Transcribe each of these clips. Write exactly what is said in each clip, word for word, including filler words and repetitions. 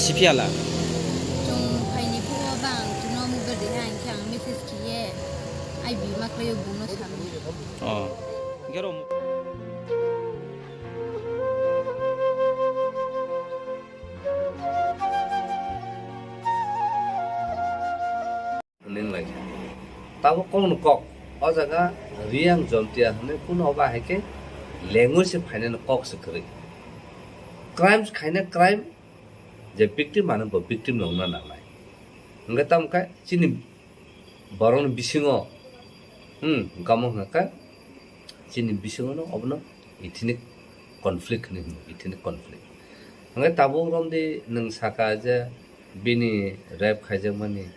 Siphiala. Chwng phaini phuo bang chwngno mobile riha hinkhe ang message khiye I B ma khlaio bungno sami. Oh. Gero. Hwnwi wng lai kha. Tabuk kokno kok. O jaga Reang Jontia hwnwi kuno obo hai khe language se phainani kok se kwrwi. Crimes khaina crime, je victim ano bo victim no wngna nangnai. Hwnkhe tamo khe chini borokni bisingo, hmm, gamo hwnkha khe chini bisingo no obono ethnic conflict hinwi hino, ethnic conflict. Hwnkhe tabuk romdi nwng saka je bini rape khaijakmani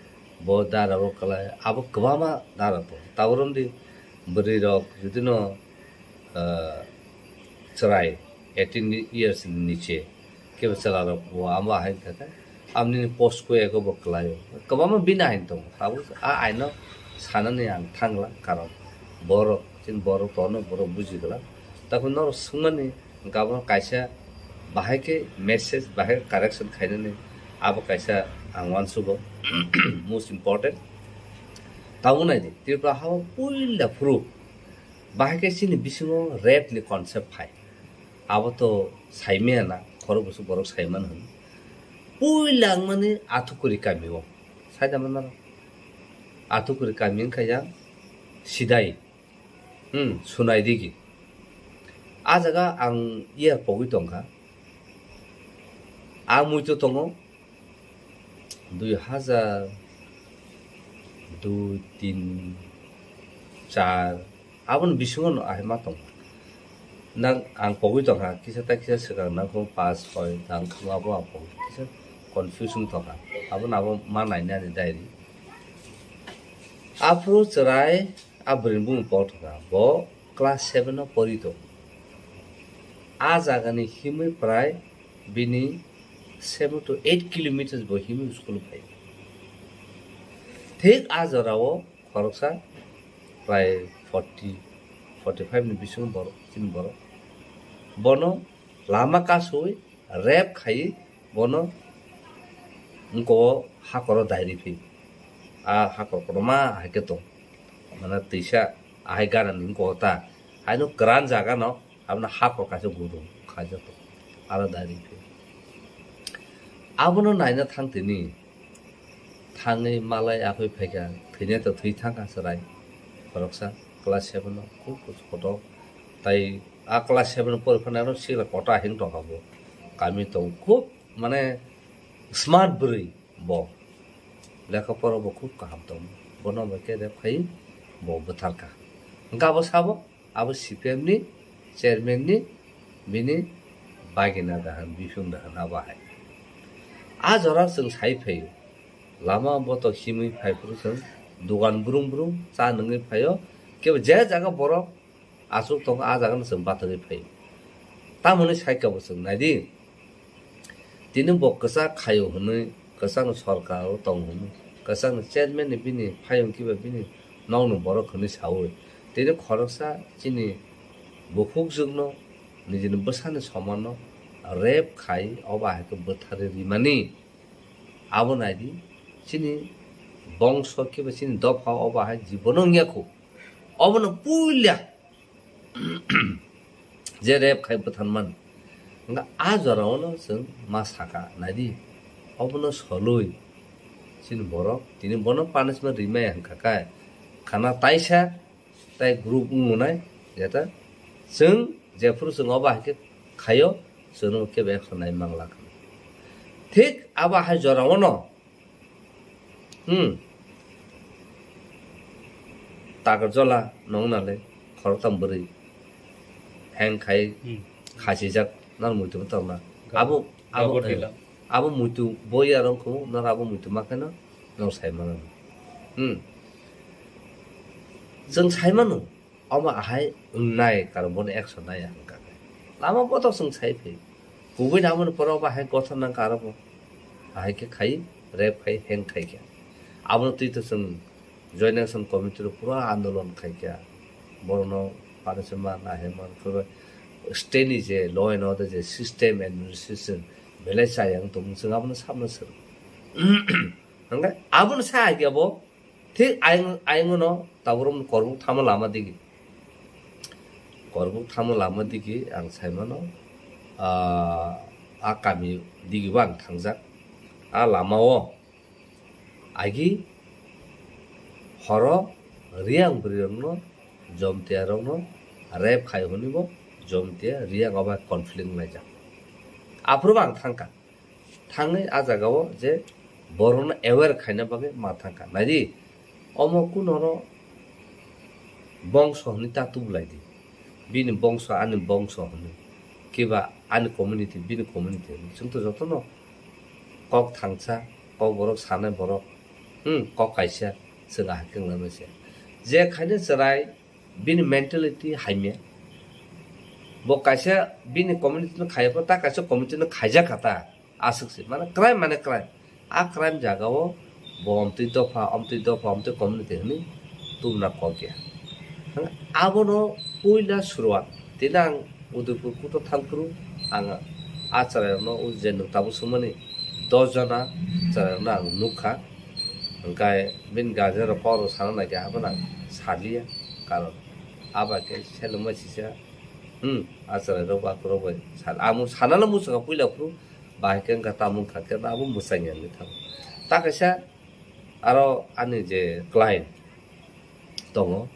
bo dara o kwlai, abo kwbangma dara tongo. Tabuk romdi bwrwi rok judino, ah, chwrai eighteen years ni niche kebo chwla rok bo amo hai kha khe amni post ko eko bo kwlaio. Kwbangma bini ain tongo. Tabuk a aino sanani ang thangla, karon borok, chini borok tono borok buji glak. Tabuk norok swngmani gabon kaisa bahai khe message, bahai khe correction khainani abo kaisa ang uansugo most important. Tabuk naidi Tripura hao puila phuru bahai khe chini bisingo rape ni concept phai. Abo to saimaya na, khorok bwswk borok saiman hwn. Puila wngmani Athukuri kami o. Saida manaro. Athukuri kami wngkha yang Sidai. Hmm, Sunai digi. A jaga ang iyar pogwi tongkha. A muitu tongo dui hajar dui, tin, char, aboni bisingo no ahai ma tongo. Nang ang pogwi tongkha, kisa ta kisa swkang nangkukmung paanch, soi, tang khe abo ang pogwi kisa confuse wng tongkha. Abono abo ma nainani diary. Aphuru chwrai a bwrwini bumung pok thangkha, bo class seven o pori tongo. A jagani himwi prai bini seven to eight kilometers bo himwi school o phai. Thik a jorao khoroksa prai forty, forty five ni bisingo borok, chini borok. Bono lama kasui rape khai bono wngko hakoro dairi phi. A hakor kotorma hai khe tong. Mane twisa ahai ganani wngko ta. Haino kwran jaga no abono hakor kaisa gudung khaijak tong. Aro dairi phi. Abono naina thang tini. Thangwi malai aphai phaikha, thwinai to thwi thangkha chwrai. Khoroksa class seven o khub kotor. Tai a class seven o pori phano aro sikla kota hing tongkha bo. Kami tongo khub mane smart bwrwi bo. Lekha pora bo khub kaham tongo. Bono bai khe rep khai bo bwtharkha. Hwnkhe abo sabo? Abo C P M ni chairman ni bini bagina da hwn, biphung da hwn abo hai. A jora chwng sai phaio. Lama botok himwi phai phuru chwng dogan brum brum cha nungwi phaio. Kebo je jaga borok achuk tongo, a jaga no chwng batagwi phaio. Tamoni sai kabo chwng naidi. Tini bo kwchak khaio hwnwi, kwchakni sorkar o tongo hwnwi, kwchakni chairman ni bini phayung kiba bini nokni borok hwnwi saui, tini khoroksa chini bukhukjwkno nijini bwsani somanno rape khai obo hai khe bwtharwi rimani. Abo naidi chini bongso kiba chini dopha obo hai jibono wngya khu. Obono puila je rep khai bwtharmani. Hwnkhe a jorao no chwng ma saka, naidi, obono solwi chini borok tini bono punishment rimaya hwnkha khe khana taisa tai group wngnai, jeta chwng jephuru chwng obo hai khe khaio, chwngno kebo action nai mangla. Thik abo hai jorao no Hmm. Takarjola nong nale khoroktham bwrwi hang khai Hmm. khachijak nang muitu tongna. Ga-, abo, abo, gabor eh, dila. Abo muitu boya rong kho nang abo muitu ma kheno nang sai mano. Hmm. Jeng sai mano. Omo ahai wngnai, karon bono action nai ang kha. Lama botok chwng sai phi. Kubui namani poro omo ahai gothon nang kha aro bo. Ahai khe khai, rep khai, hang khai khe. Abono twi to chwng Joint Action Committee rok pura andolon khai khe. Borokno punishment man, ahai man, pura state ni je law and order je system administration Belai chaya wng tongmung chwng abono sabno swrwng. Hwnkhe abono sa hai khe bo thik ayang, ayang no tabuk rok korbuk thamo lama digi. Korbuk thamo lama digi ang sai mano, ah, a kami digi bo ang thangjak. A lama o agi horo Riyang bwrwi rok no, Jomtia rok no rape khai hwnwi bo Jomtia Riyang o bai conflict wng laijak. Aphuru bo ang thangkha. Thangwi a jagao je borokno aware khaina bagwi ma thangkha. Naidi, omo kunoro bongso hwnwi ta tubulai di. Bini bongso, ani bongso hwnwi. Kiba ani community, bini community hwnwi. Chwng to jotono kok thangsa, kok borok sanai borok, hmm, kok kaisa, chwng ahai khe wngna se. Je khaina chwrai, bini mentality hamya. Bo kaisa bini community no khaiya pho, ta kaisa community no khaijak kha ta. Aswk se, mane crime mane crime. A crime jaga o bo omtwi dopha, omtwi dopha, omtwi community hwnwi tubuna kok ya. Abono puila suruat. Tini ang Udaipur kuto thangphuru ang a chwrairokno, o je nwng tabuk swngmani dos jona chwrairokno ang nukha. Hwnkhe bini guardian rok kok rok sana nai khe abono ang saliya. Karon abo khe selengma sisa, hmm, a chwrairok ba kwrwk bai sal-, ang sanala muchungo puila phuru. Bahai khe wngkha tamo wngkha khe abo mwchang ya wngwi thango. Ta kaisa aro ani je client tongo,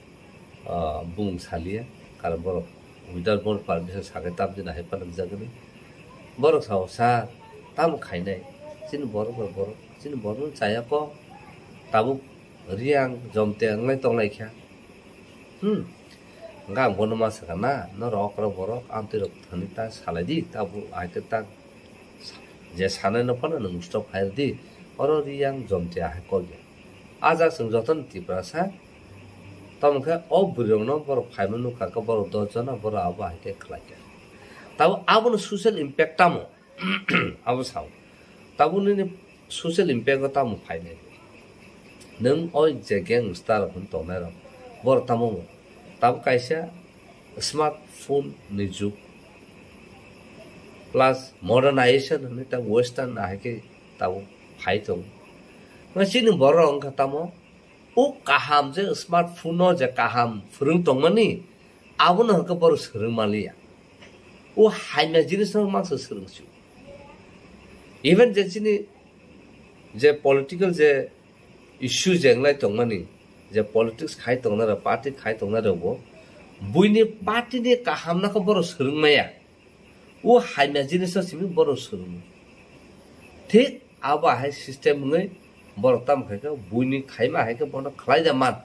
ah, bumung saliya, karon borok without board permission sakhe tamni nahai phano rijak hwnwi. Borok sao, "Sir, tamo khainai? Chini borok bai borok, chini borokno chaya kok, tabuk Riyang Jomtia wnglai tonglai kha." Hmm. Hwnkhe ang bono ma sakha na, norok okra borok amtwi rok thani ta salai di, tabuk ahai khe ta je sanai no phano nwng stop khai di, oro Riyang Jomtia hai kok ya. A jak chwng jotono Tiprasa, tamo khe o bwrwi rokno borok phaima nukha khe borok dos jona, borok abo hai khe khlai kha. Tabuk abono social impact tamo? Abo sao. Tabuk nini social impact o tamo phainai? Nwng o je gangster rok hwn tongnai rok, borok tamo, tabuk kaisa smartphone ni jug plus modernization hwnwi ta western ahai khe tabuk phai tongo. Chini borok wngkha tamo, o kaham je smartphone o je kaham phwrwng tongmani, abono hwnkhe borok swrwng manliya. O hamya jinisno mangsa swrwng su. Even je chini je political je issue je wnglai tongmani, je politics khai tongnai rok, party khai tongnai rok bo, buini party ni kaham no khe borok swrwng maya. O hamya jinis no simi borok swrwng. Thik abo hai system wngwi borok tamo khai khe buini khaima hai khe bono khlai da man.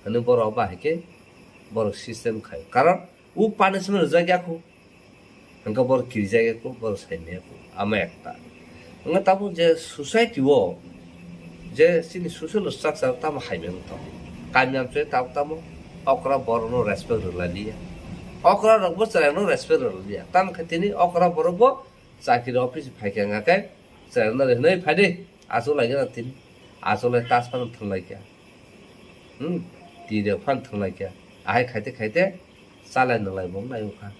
Hwnwi borok abo hai khe borok system khai. Karon o punishment rwjak ya kho. Hwnkhe borok kirijak ya kho, borok sai maya kho. Amo ekta. Wngkha tabuk je society o, je chini social structure tamo hai maya wng tongo. Kami amchoi tabuk tamo okra borok no respect rwlai liya. Okra rok bo chwrai no respect rwlai liya. Tamo khe tini okra borok bo chakri office phai khe wngkha khe chwrai no hwnwi phai di. Achuk lai gana tini. Achuk lai tas phano thwng lai kha. Hmm, twi rok phano thwng lai kha. Ahai khaite khaite chalai nalai bo wng lai kha.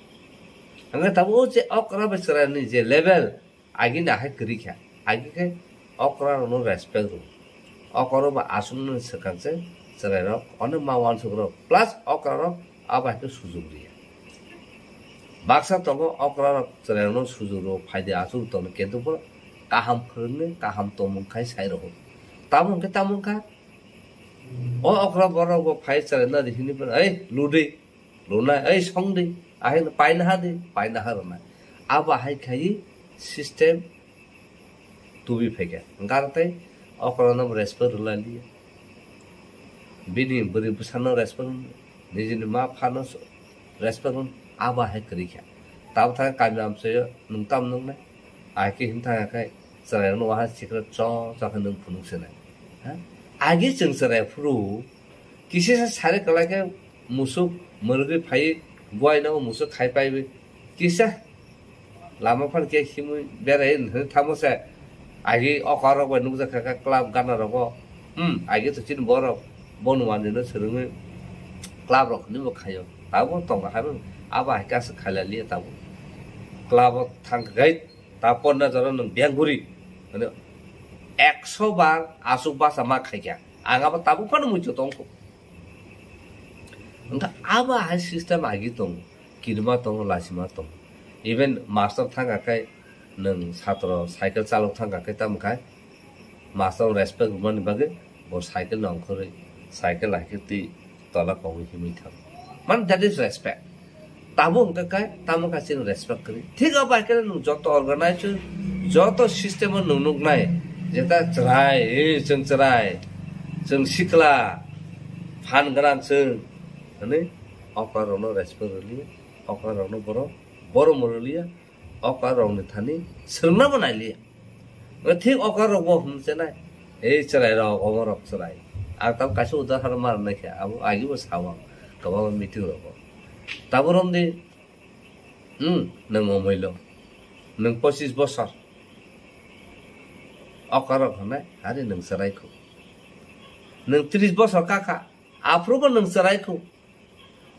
Hwnkhe tabuk o je okra bai chwrai ni je level, agini ahai kwrwi kha. Agi khe okra rok no respect rw. Okra rok bo aswk no swkang se chwrai rok, onek ma uansuk rok. Plus okra rok abo hai khe sujuk rw ya. Baksa tongo okra rok chwrai rok no sujuk rw, phaidi achuk tongo, kintu bo kaham phwrwngwi, kaham tongmung khai sai rw. Tamo hwnkhe tamo wngkha. O okra borok bo phai chwrai no ri hwnwi phano, "Ei, ludi." Rwnai, "Ei, song di, ahai no paina ha di," paina ha rwnai. Abo hai khai system tubi phaikha. Hwnkhe aro tei okra no respect rwlai liya. Bini bwrwi bwsa no respect rwnai, nijini ma pha no respect rwnai, abo hai kwrwi kha. Tabuk thang kami amchaio nwng tam nwngnai, ahai khe hwn thang khe chwrai no waha sikra cho cho khe nwng phunuk se nai. Ha? Agi chwng chwrai phuru Kisa sa sari kwlai khe musuk mwrwgwi phaiwi, buai no musuk khai paiwi. Kisa lama phano khe himwi berai hwnwi thangma se. Agi okra rok bai nukjak kha khe club gana rogo. Hmm, agi to chini borok bono manwi no swrwngwi club rok hwnwi bo khaio. Tabuk tongo hai abo hai khe aswk khailaliya tabuk. Club o thang khe gai Ta pondro jora nwng biyang guri, mane, ekso bar aswk basa ma khaikha. Ang abo tabuk phano muitu tongkho. Wngkha abo hai system agi tongo, kirima tongo, lasima tongo. Even master thangkha khe, nwng satro cycle chalok thangkha khe, tamo khai master respect rwmani bagwi bo cycle no ongkhorwi, cycle hai khe twi tola kogwi himwi thango. Man, that is respect. Tabuk hwnkha khe tamo kha chini respect kwrwi. Thik abo hai khe nwng joto organization, joto system o nwng nuknai, jeta chwrai, eh, chwng chwrai, chwng sikla, phan gwnang chwng, hwnwi okra rokno respect rwliya, okra rokno borok borom rwliya, okra rokni thani swrwngna bo nailiya. Thik okra rok bo hwn chenai, ei chwrai rok, omo rok chwrai. Ang tamo kaisa udahoron ma rwnai khe, abo agi bo sao ang kwbangma meeting rogo. Tabuk romdi, hmm, nwng omoilo, nwng pochis bosor okra rok hwnai, hari nwng chwrai khu. Nwng tris bosor kakha, aphuru bo nwng chwrai khu.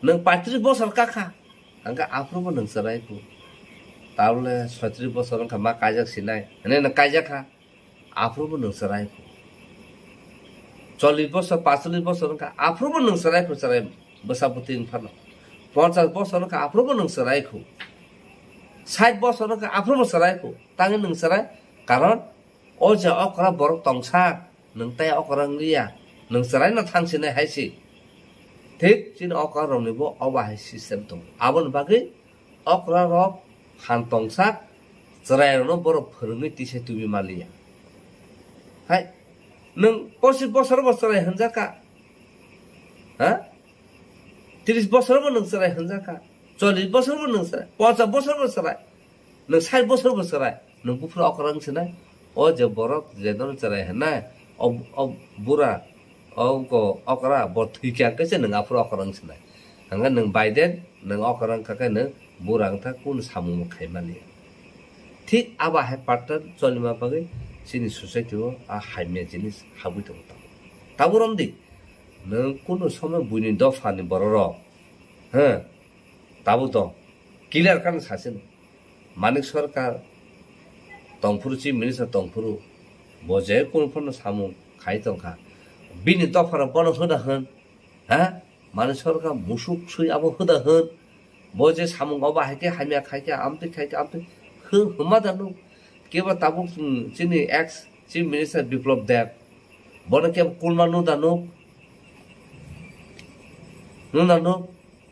Nwng paitris bosor kakha, hwnkhe aphuru bo nwng chwrai khu. Tabole soitris bosor wngkha ma kaijak sinai, hwnwi nwng kaijak kha, aphuru bo nwng chwrai khu. Chollis bosor, pachchollis bosor wngkha, aphuru bo nwng chwrai khu, chwrai bwsa bwtwi wng phano. Ponchas bosor wngkha, aphuru bo nwng chwrai khu. Sait bosor wngkha, aphuru bo chwrai khu. Tangwi nwng chwrai, karon o je okra borok tongsa, nwng tai okra wng liya, nwng chwraino thang sinai hai se. Thik chini okra rokni bo obo hai system tongo. Aboni bagwi okra rok phan tongsak chwrai rokno borok phwrwngwi tisa tubui maliya. Hai, nwng pochis bosor bo chwrai hwnjak kha, ha? Tris bosor bo nwng chwrai hwnjak kha, chollis bosor bo nwng chwrai, ponchas bosor bo chwrai. Nwng sait bosor bo chwrai, nwng buphuru okra wng sinai. O je borok je nono chwrai hwnai, o, o bura, o wngkha okra, bo thwikha hwnkhe se nwng aphuru okra wng sinai. Hwnkhe nwng Biden, nwng okra wngkha khe nwng bura wngkha, kunu samung bo khai maliya. Thik abo hai pattern cholima bagwi chini society o a hamya jinis habwi tongo tabuk. Tabuk romdi, nwng kunu somoi buini dophani bororok, he, tabuk tong, clear khe sasi. Manik Sarkar tongphuru, Chief Minister tongphuru, bo je kunu phano samung khai tongkha. Bini dophano bono hoda hwn, ha? Manik Sarkar musuk sui abo hoda hwn. Bo je samung obo hai khe hamya khai khe, amtwi khai khe, amtwi hwn, hwnma da nuk. Kebo tabuk, mm, chini ex Chief Minister Biplab Deb, bono kebo kulma nuk da nuk? Nuk da nuk?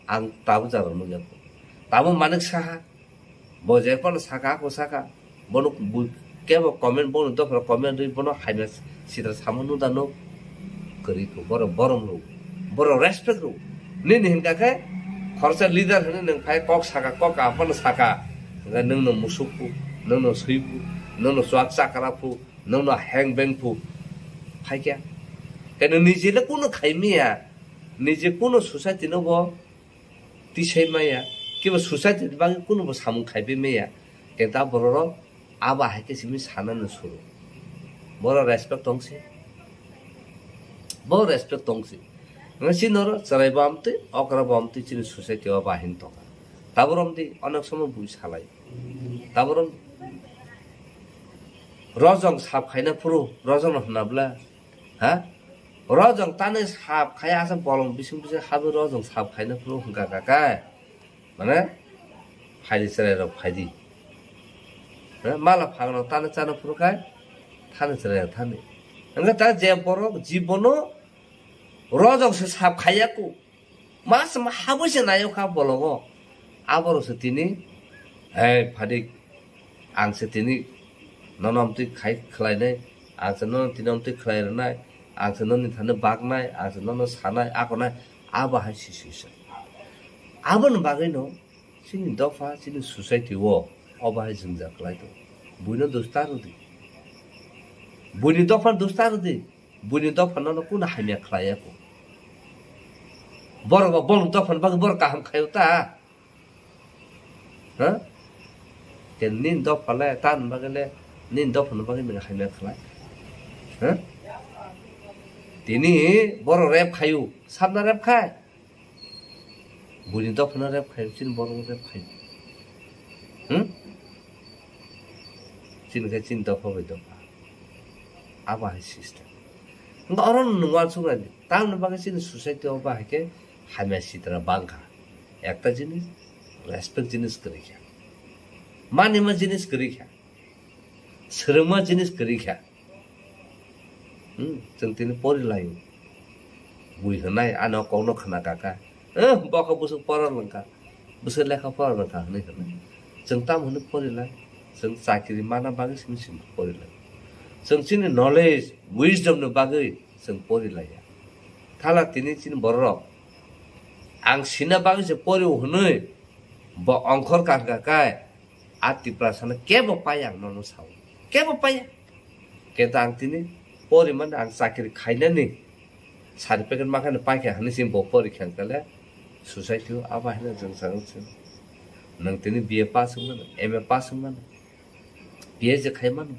Ang tabuk jara nukya. Tabuk Manik Saha, bo je phano saka, ako saka, bono bu-, kebo comment, bono dophra comment rwi bono hamya sitra samo nuk da nuk? Kwrwi kho, borok borom rw, borok respect rw. Nini hinkha khe khoroksa leader hwnwi nwng phai kok saka, kok aphano saka, hwnkhe nwngno musuk phu, nwngno swi phu, nwngno chuak chakra phu, nwngno heng beng phu, phaikya. Khe nwng nije le kunu khai maya, nije kunu society no bo tisai maya, kiba society ni bagwi kunubo samung khaibai maya, khe ta bororok abo hai khe simi sanani suru. Borok respect tongsi, bo respect tongsi. Nga chini oro chwrai bo amtwi, okra bo amtwi, chini society o bahin tongkha. Taborom di onek somo bui salai. Taborom rojong sap khaina phuru, rojong no hwnna bwle, ha? Rojong tani sap khai asa bolong bising bising habi rojong sap khaina phuru hwnkha kha khe, mane, phaidi chwrai rok phaidi. Ha? Mala phang rok tani chana phuru khai, thani chwrai rok thani. Hwnkhe ta je borok jibono rojong se sap khaiya ku. Mas ma habwi se nayok kha bologo. Aborok se tini, "Hei phadik, ang se tini nono amtwi khai khlainai, ang se nono tini amtwi khlai rwnai, ang se noni thani baknai, ang se nono sanai, akonai," abo hai si si se. Aboni bagwino chini dopha, chini society o obo hai jwngjal kwlai tongo. Buino dos ta rwdi. Buini dopha dos ta rwdi. Buini dopha nono kunu hamya khlai ya kho. Borok bo bolong dopha ni bagwi borok kaham khaio ta. Ha? Ke nini dopha le, ta ni bagwi le, nini dopha ni bagwi nini hamya khlai. Ha? Tini borok rep khaio, sabna rep khai. Buini dophano rep khai, chini borok rep khai. Hmm? Chini khe chini dopha bai dopha. Abo hai system. Hwnkhe oro no nwng uansuk nai di. Tamoni bagwi chini society o bahai khe hamya sitra bangkha. Ekta jinis, respect jinis kwrwi kha. Manima jinis kwrwi kha. Swrwngma jinis kwrwi kha. Hmm, chwng tini pori laio. Bui hwnai, ano kokno khna kaka. Eh, bokha bwswk pora nangkha. Bwswk lekha pora nangkha hwnwi hwnwi. Chwng tamo hwnwi pori lai? Chwng chakiri mana bagwi simi simi pori lai. Chwng chini knowledge, wisdom ni bagwi chwng pori laiya. Thala tini chini bororok ang sina bagwi se pori hwnwi bo ongkhor kha kha kai. A Tiprasano kebo paiya ang nono sao. Kebo paiya. Kenta ang tini porimani ang chakiri khainani certificate makhani paikha hwnwi se bo pori kha kale society o abo haino jwng chang se. Nwng tini B A pass wngmano, M A pass wngmano, P H D khaimano.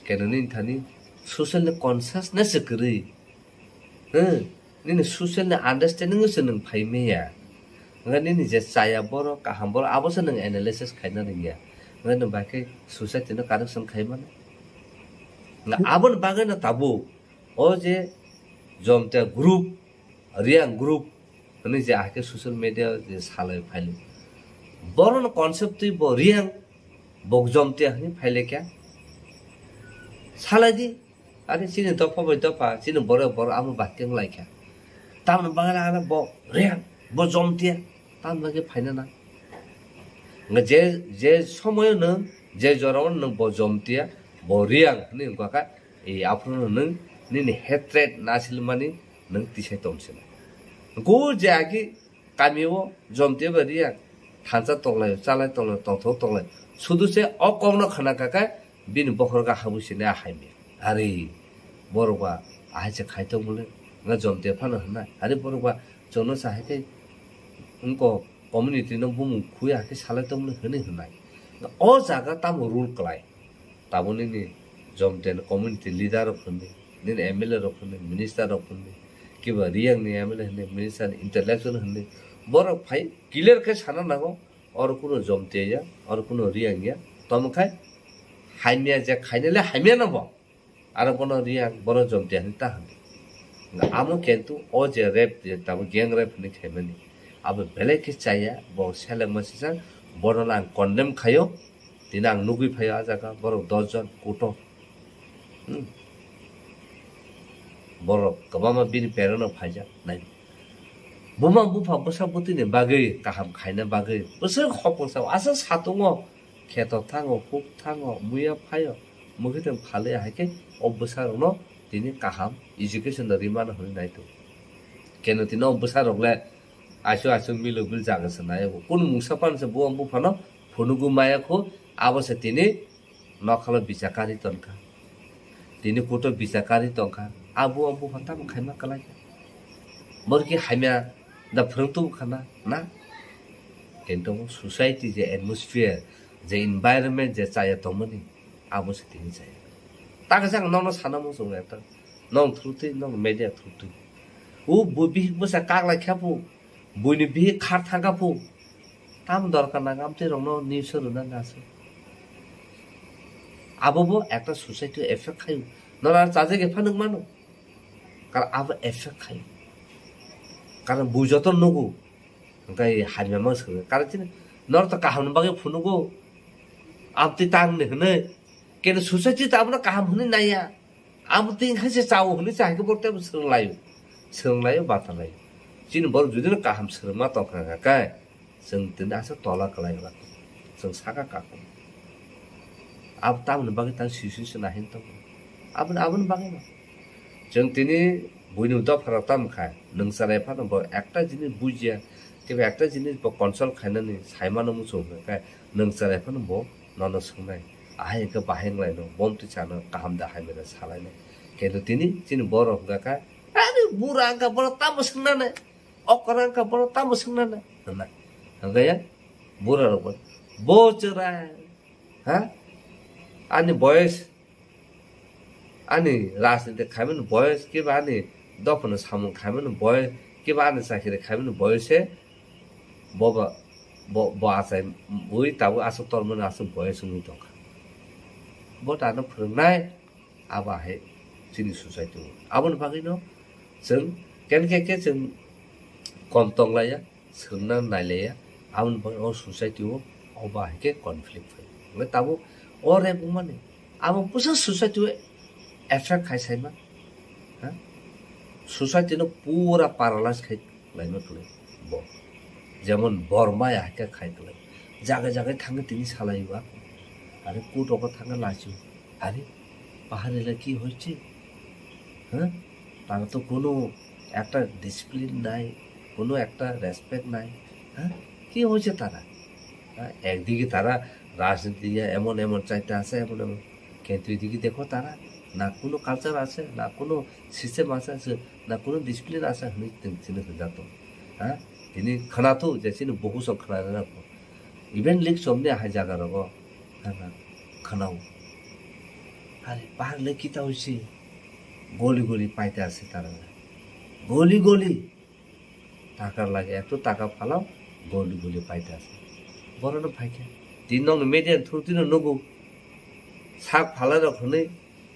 Keno nini thani social ni consciousness se kwrwi. Hmm, nini social ni understanding se nwng phai maya. Nga nini je chaya borok, kaham borok, abo se nwng analysis khaina rwngya. Nga nwng bai khe society no correction khai mano. Nga aboni bagwi no tabuk o je Jomtia group, Reang group hwnwi je ahai khe social media je salai phailo. Borok no concept twi bo Reang, bo Jomtia hwnwi phailai kha. Salai di, Ani chini dopha bai dopha, chini borok borok amo bai teng lai kha. Tamoni bagwi ano bo Reang, bo Jomtia, tamoni bagwi phaina nang. Nga je, je somoyo nwng, je jorao nwng bo Jomtia, bo Reang hwnwi wngkha kha, e aphuru nwng nini hatred nasilmani nwng tisai tong sina. Go je agi Kami o Jomtia bai Reang thansa tonglaio, chalai tonglaio, tongthok tonglaio. Sudu se o kokno khna kha khe bini bokhorok habwi sini a hai maya. Ari borok ba ahai se khai tong mole, nga Jomtia phano hwnna. Ari borok ba chwngno sa hai khe wngko community no bumung khwi hai khe salai tong mole hwnwi hwnai. O jaga tamo rule klai? Tabuk nini Jomtia ni community leader rok hwnwi, nini M L A rok hwnwi, minister rok hwnwi, kiba Reang ni M L A hwnwi, minister ni intellectual hwnwi, borok phai clear khe sana nango, oro kuno Jomtia ya, oro kuno Reang ya, tamo khai hamya je khaina le hamya no bo, aro bono Reang, bono Jomtia hwnwi ta hwnwi. Amo kintu o je rape, je tabuk gang rape hwnwi khaimani, abo belai khe chaya, bo selengma sijak, bono ang condemn khaio. Tini ang nugwi phaio a jaga, borok dos jon kuto. Hmm. Borok kwbangma bini parent no phaijak, nai. Buma bupha bwsa bwtwini bagwi kaham khaina bagwi bwswk hopong sao, aswk satungo, kheto thango, huk thango, muya phaio, mwkhwtwng phalwi hai khe o bwsa rokno tini kaham education no rimano hwnwi naitu. Keno tini o bwsa rok le aisu aisu milo bil jaga se nai bo. Kunu mungsa pan se bo buphano phunugu maya khu, abo se tini nokhalo bichakari tongkha. Tini kuto bichakari tongkha. Abo buphano tamo khaima kwlai kha. Borki hamya da phwrwng tubu khana, na? Kintu society je atmosphere, je environment je chaya tongmani, abo se tini chaya. Takhe jang nono sana muchung ekta. Nong through twi, nong media through twi. U bu bihik bwsa kaklai kha pu, buini bihik khar thangkha pu. Tam dorkar nang amtwi rokno news o rwna nang aswk. Abo bo ekta society o effect khaio. Noro ar chajak epha nung mano. Karon abo effect khaio. Karon bui joto nugo. Hwnkhe hamya ma swkang. Karon chini noro to kaham ni bagwi phunugo. Amtwi tang ni hwnwi. Keno society to abono kaham hwnwi naiya. Abo twi khai se chao hwnwi cha hai khe borok teibo swrwng laio. Swrwng laio, bata laio. Chini borok judino kaham swrwngma tongkha khe, chwng tini aswk tola kwlai wla. Chwng saka kakung. Abo tamoni bagwi tang sui sui se nahin tongo. Aboni, aboni bagwi no. Chwng tini buini dopha rok tamo khai, nwng chwrai phano bo ekta jinis bujiya, kebo ekta jinis bo consult khainani saimano muchung hwnkhe, nwng chwrai phano bo nono swngnai. Ahai hwnkhe bahai wnglaino, bomtwi chano kaham da hamya da salainai. Khe tini chini borok hwnkha kha, "Ani bura wngkha, bono tamo swngnanai? Okra wngkha, bono tamo swngnanai?" hwnna. Hwnkhe ya, bura rok bo, "Bo chwrai, ha? Ani boyes, ani rajniti khaimani boyes, kiba ani dophano samung khaimani boyes, kiba ani chakiri khaimani boyes se bo ba, bo, bo achai ui tabuk aswk tormani aswk boyes wngwi tongkha." bo tano phwrwngnai, abo hai chini society o. Aboni bagwino chwng ken khe khe chwng kom tonglaiya, swrwngna nailaiya, aboni bagwi o society o obo hai khe conflict phai. Hwnwi tabuk o rape wngmani abo bwsa society o effect khai saima, ha? Society no pura paralyze khai laima kwlai bo. Jemon Borma ya hai khe khai kwlai. Jaga jaga thangwi tini salai ba. Are court o thangwi lachu. Are পাহাড়ে এলা কি হয়েছে? হ্যাঁ? তারা তো কোনো একটা ডিসিপ্লিন নাই, কোনো একটা রেসপেক্ট নাই। হ্যাঁ? কি হয়েছে তারা? হ্যাঁ? একদিকে তারা রাজনীতি নিয়ে এমন এমন চাইতে আছে, এমন এমন, কিন্তু এদিকে দেখো তারা না কোনো কালচার আছে, না কোনো সিস্টেম আছে, আছে, না কোনো ডিসিপ্লিন আছে, হনি চিনি জাতো। হ্যাঁ? Tini khwnato je chini bukuchwng khwnanai rokbo. Even lik chomni hai jaga rogo khwnao. Are bahar le kita hoise goli goli paita ase tara. Goli goli. Takar lage eto taka phalao goli goli paita ase. Borok no phaikha. Tin nong media through tino nugo. Sak phalai rok hwnwi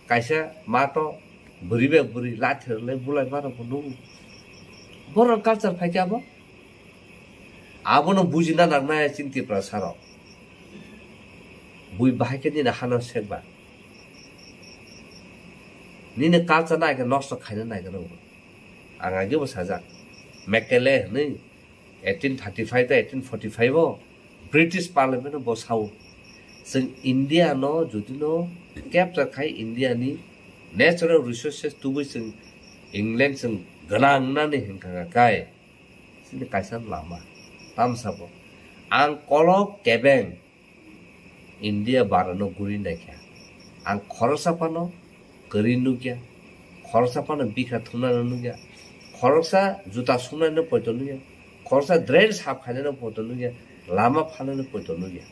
kaisa mato bwrwi bai bwrwi lathi rwlai bulai ma rok bo nugo. Borok culture phaikha abo. Abono bujina nangnai chini Tiprasa rok. Bui bahai khe nini hano sekba. Nini culture no hai khe nosto khaina naigra bo. Ang age bo sajak. Mekele hwnwi eighteen thirty-five ta eighteen forty-five o British Parliament o bo sao. Chwng India no jodi no capture khai India ni natural resources tubui chwng England chwng gwnang nani hinkha kai. Chini kaisa lama tamsa bo. Ang kolok kebeng India barano guri naikha. Ang khoroksa phano kwrwi nukya, khoroksa phano bikha thumnano nukya, khoroksa juta sumnaino poito nukya, khoroksa drain sap khainaino poito nukya, lama phanaino poito nukya.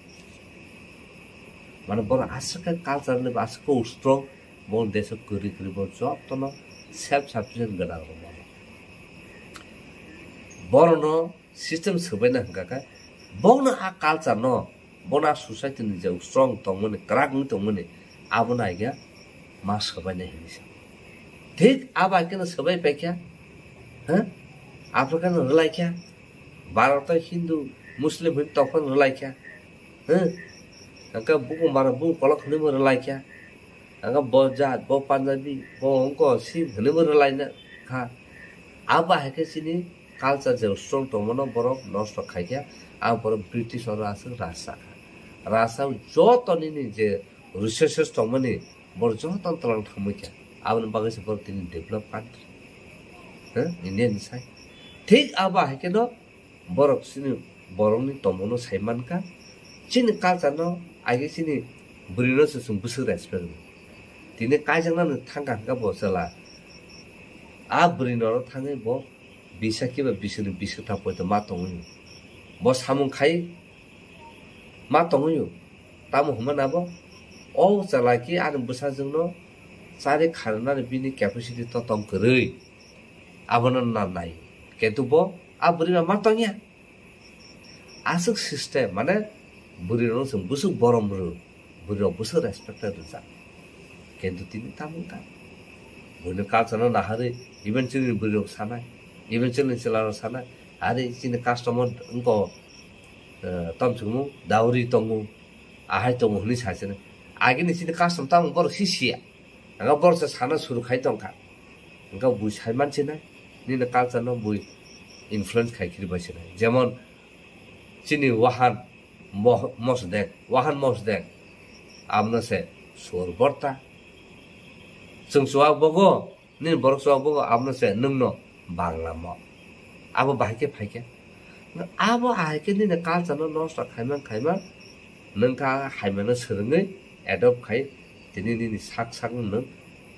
Mane borok aswk khe culturally bo aswk khe strong, bo deso kwrwi kwrwi bo jotono self sufficient gwnang rok mano. Borokno system swbaina hwnkha khe, bono a culture no, bono a society ni je strong tongmani, kwrak wngwi tongmani, abono aigya ma swbainai hinwi sa. Thik abo hai kheno swbai paikha, ha? Africa no rwlaikha, Bharat o Hindu, Muslim hwn tongphano rwlaikha, ha? Hwnkhe bukung bara bukung kolok hwnwi bo rwlaikha, hwnkhe bo jat, bo Punjabi, bo wngko Sikh hwnwi bo rwlaina kha. Abo hai khe chini culture je strong tongmano borok nosto khaikha, ang borok British oro aswk rasa kha. Rasa joto nini je resources tongmani borok joto tlang thangmai kha. Aboni bagwi se borok tini develop country. Huh? India ni sai. Thik abo hai kheno borok chini borokni tongmano sai mankha. Chini culture no age chini bwrwi no se chwng bwswk respect rw. Tini kaijaknani thangkha hwnkha bo chwla. A bwrwi norok thangwi bo bisa kiba biswkni biswk tha poito ma tongwi. Bo samung khai ma tongwi. Tamo hwnmani abo o chwla ki ani bwsajwkno chari kharwnani bini capacity to tong kwrwi. Abono na nai. Kintu bo a bwrwi ba ma tongya. Aswk system, mane bwrwi rok chwng bwswk borom rw, bwrwi rok bwswk respected rwjak. Kintu tini tamo wngkha? Buini culture no naharwi, even chini bwrwi rok sanai, even chini chwla rok sanai, are chini custom o wngkha, eh, tamo chwngmung dowry tongo, ahai tongo hwnwi sa chini. Agini chini custom tamo borok si siya. Hwnkhe borok se sana suru khai tongkha. Hwnkhe bui sai mansinai, nini culture no bui influence khai khiri bai sinai. Jemon chini wahan moh-, mosdek, wahan mosdek. Abno se sur borta. Chwng chuwak bogo, nini borok chuwak bogo, abno se nwngno bangla mo. Abo bahai khe phai khe. Abo ahai khe nini culture no nosto khaimang khaimang, nwng kha haimano swrwngwi adopt khai, tini nini sak sak nwng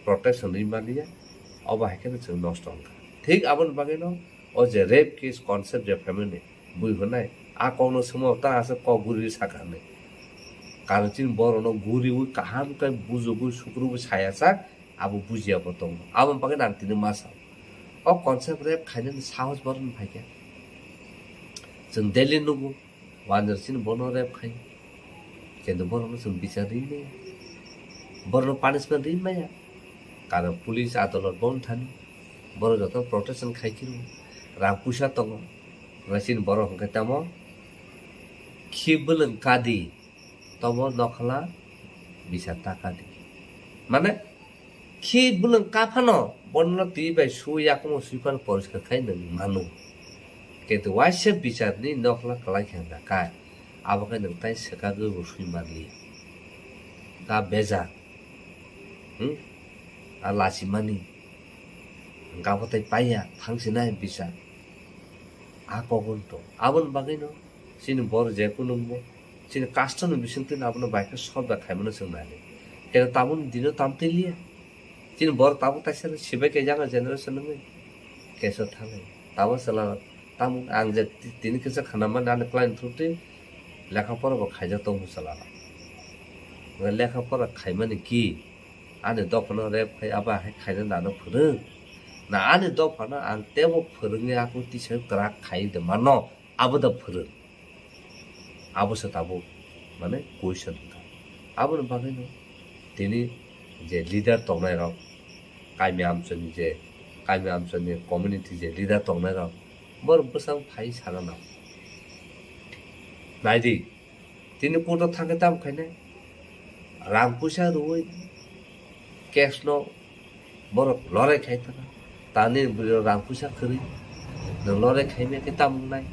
protection rwi maliya, obo hai kheno chwng nosto wngkha. Thik aboni bagwino o je rape case concept je phaimani bui hwnai, a kokno swngma ta aswk kok guri sakha hinwi. Karon chini borokno guriwi kaham khe bujugwi sukrubwi saya sak, abo bujiya bo tongo. Aboni bagwino ang tini ma sao. O concept rape khainani sahos borokni phaikha. Chwng daily nugo, wanjwr chini bono rape khai. Kintu borokno chwng bichar ri maya. Borokno punishment ri maya. Karon police adolot bo thani. Borok joto protection khai khe rang puisa tongo. Ngasini borok hwnkhe tamo khi bwlwng kadi tobo nokhla bisa ta kadi. Mane khi bwlwng kaphano bono twi bai su yakung sui phano poriskar khai nwng mano. Kintu waisa bichar ni nokhla kwlai khe hwnka kai. Abo khe nwng tai swkagwi bo sui manliya. Ta bejak. Hmm? A lachimani. Hwnkha bo tai paiya, thangsinai bisa. A kokon to. Aboni bagwino chini bor je kunungbo chini custom ni bisingtwi abono bai khe solve bai khaimano chwng nai. Keno tabuk dino tamtwi liya. Chini bor tabuk taisa sibai khe younger generation wngwi. Keso thangnai. Tabuk chwla Tamo ang je ti-, tini kisa khana mani ani client through twi lekha pora bo khaijak tongo chwla rok. Hwnkhe lekha pora khaimani ki ani dophano rep khai abo hai khaina nano phwrwng. Na ani dophano ang teibo phwrwngwi ako tisa kwrak khai de mano abo da phwrwng. Abo se tabuk mane question wngkha. Aboni bagwino tini je leader tongnai rok, kami amchoni je, kami amchoni community je leader tongnai rok, borok bwsang phai sana nang. Naidi, tini court o thangkhe tamo khainai, rang puisa rwui case no borok lorai khai thana, tani bwrwi rang puisa kwrwi, nwng lorai khai maya khe tamo wngnai?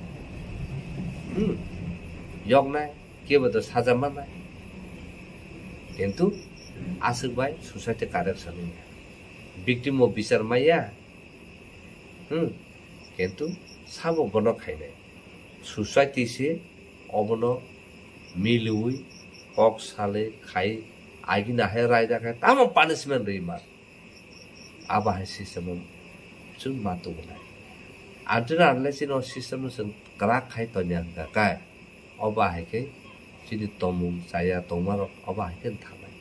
Hmm, yoknai. Kebo to saja mannai. Kintu aswk bai society correction wngya. Victim bo bichar maya. Hmm. Kintu sabo bono khainai. Society se obono miliwi kok salwi khai agina hai raida khai tamo punishment rwi ma. Abo hai system o chwng ma tubunai. Until unless chini o system no chwng kwrak khai tongya hwnkha kai, obo hai khe chini tongmung chaya tongma rok obo hai khe thangnai.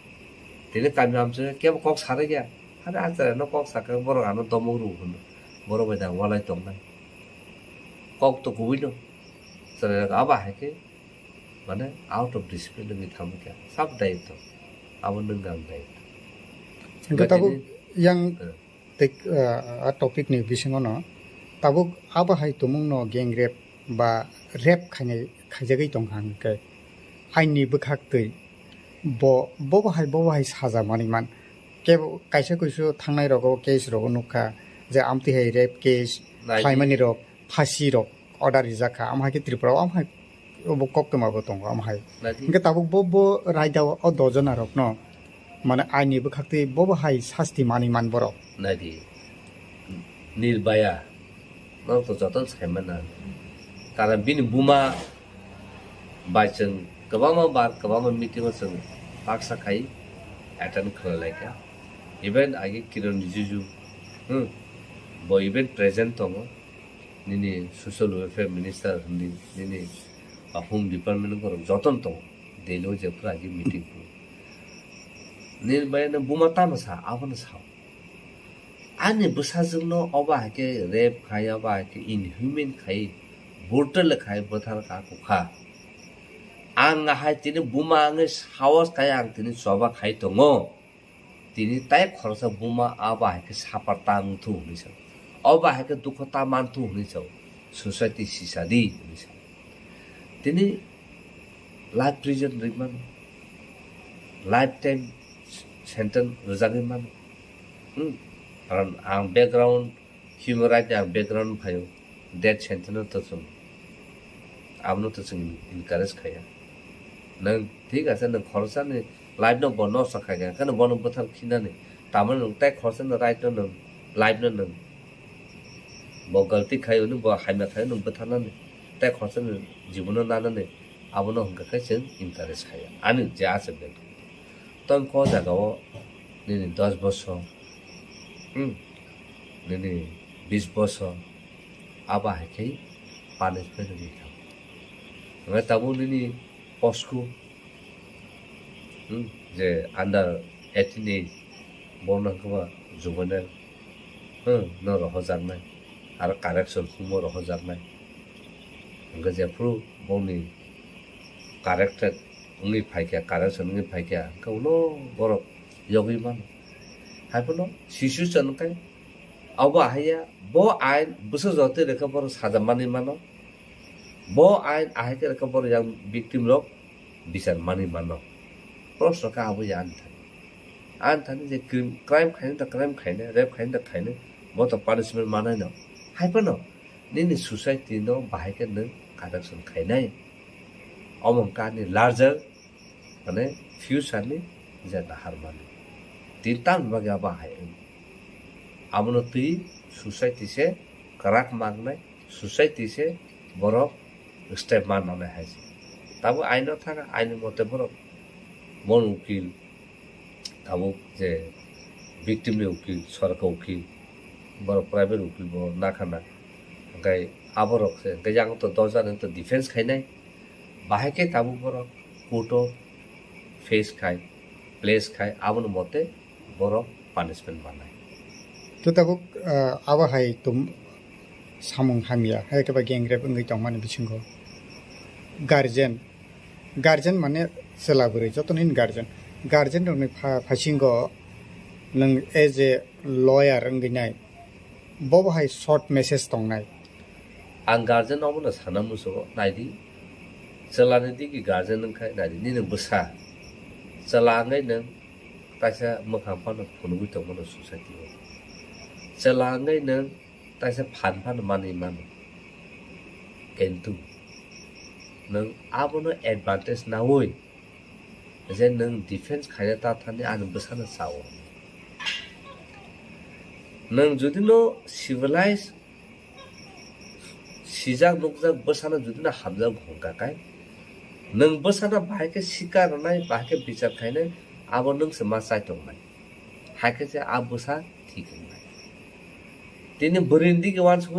Tini kami amchai kebo kok sarigya, hade achara no kok sakha borok ano domok rw hwno, borok bai da walai tongnai. Kok to kubui no, chwrai rok abo hai khe mane out of discipline wngwi thangwi kha, sab daitw, abo nwng ang daitw. Hwnkhe tabuk yang tei, ah, ah, topic ni bisingo no tabuk abo hai tumung no gang rape ba rape khainai khaijagwi tongkha hwnkhe aini bwkhak twi bo, bobo hai, bobo hai saja manwi man. Kebo kaisa kuisu thangnai rogo case rogo nukha je amtwi hai rape case khlaimani rok phasi rok order rijak kha, amo hai khe Tripura o amo hai obo koktwma bo tongo amo hai. Hwnkhe tabuk bo, bo raida o dojona rok no mane aini bwkhak twi bobo hai sasti manwi man borok. Naidi, Nirbhaya, norok to jotono sai mano. Karon bini buma bai chwng kwbangma bar, kwbangma meeting o chwng baksa khai attend khlai lai kha. Even age Kiran Rijiju, hmm, bo even present tongo. Nini social welfare minister hindi, nini, ah, home department borok jotono tongo. Delhi o jephuru agi meeting kho. Nini bai no buma tamo sa, abono sao. Ani bwsajwkno obo hai khe rape khai, obo hai khe inhuman khai, brutal khai bwthar ka kukha. Ang ahai tini buma wngwi sahos khai ang tini choba khai tongo. Tini tai khoroksa buma abo hai khe suffer tang wngthu hwnwi sa. Obo hai khe dukho ta manthu hwnwi sa. Society sisa di hwnwi sa. Tini life prison rwi mano. Life time sentence rwjagwi mano. Hmm. Karon ang background Human right ni ang background phaio, death sentence no to chwng, abono to chwng encourage khaiya. Nwng thik ase, nwng khoroksa ni life no bo nosto khaikha, kheno bono bwthar khinani, tamoni nwng tai khoroksa ni right no nwng, life no nwng, bo galti khaio ni, bo hamya khaio nwng bwtharnani, tai khoroksa ni jibono nanani, abono hwnkha khe chwng encourage khaiya. Ani je ase bek. Tong ko jaga o nini dos bosor, hmm, nini bis bosor, abo hai khe punishment rwgwi thango. Hwnkhai tabuk nini posku, hmm, je under eighteen age, bono hwnkhai ba juvenile, hmm, no rohojaknai, aro correction humo rohojaknai. Hwnkhe jephuru bongni corrected wngwi phaikha, correction wngwi phaikha, hwnkhe ulo borok yogwi mano. Haiphano situation khe abo ahaiya, bo ain bwswk jotwi rwkhe borok saja manwi mano. Bo ain ahai khe rwkhe borok yang victim rok bichar manwi mano. Proshno khe abo ya ani thani. Ani thani je crime, crime khainai da crime khainai, rape khainai da khainai, bo to punishment manai no. Haiphano nini society no bahai khe nwng correction khainai. Omo wngkha ani larger, mane, future ni je nahar mani. Tini tamni bagwi abo hai wng. Abono twi society se kwrak mangnai, society se borok step mannai hai se. Tabuk aino thanga, aini mote borok bon ukil, tabuk je victim ni ukil, sorkar ukil, borok private ukil bo nakhana. Hwnkhe aborok se, hwnkhe yang to dosh jani to defense khainai. Bahai khe tabuk borok court o face khai, place khai, aboni mote borok punishment manai. To tabuk, ah, abo hai tum samung hamya, hai khe ba gang rape wngwi tongmani bisingo guardian, guardian mane chwla bwrwi, jotono hini guardian, guardian rokni pha-, phasingo nwng as a lawyer wngwi nai, bo bo hai short message tongnai. Ang guardian obono sana muchungo, naidi, chwlani digi guardian wngkha, naidi, nini bwsa chwla wngwi nwng kaisa mwkhang phano phunugwi tongmano society o, chwla wngwi nwng kaisa phan phano manwi mano, kintu nwng abono advantage naui je nwng defense khaina ta thani ani bwsano sao. Nwng jodi no civilized, sijak nukjak bwsano jodi no hamjak hwnkha khe, nwng bwsano bahai khe sikar rwnai, bahai khe bichar khainai, abo nwng se ma chai tongnai. Hai khe se a bwsa thik wngnai. Tini bwrwini digi uansuk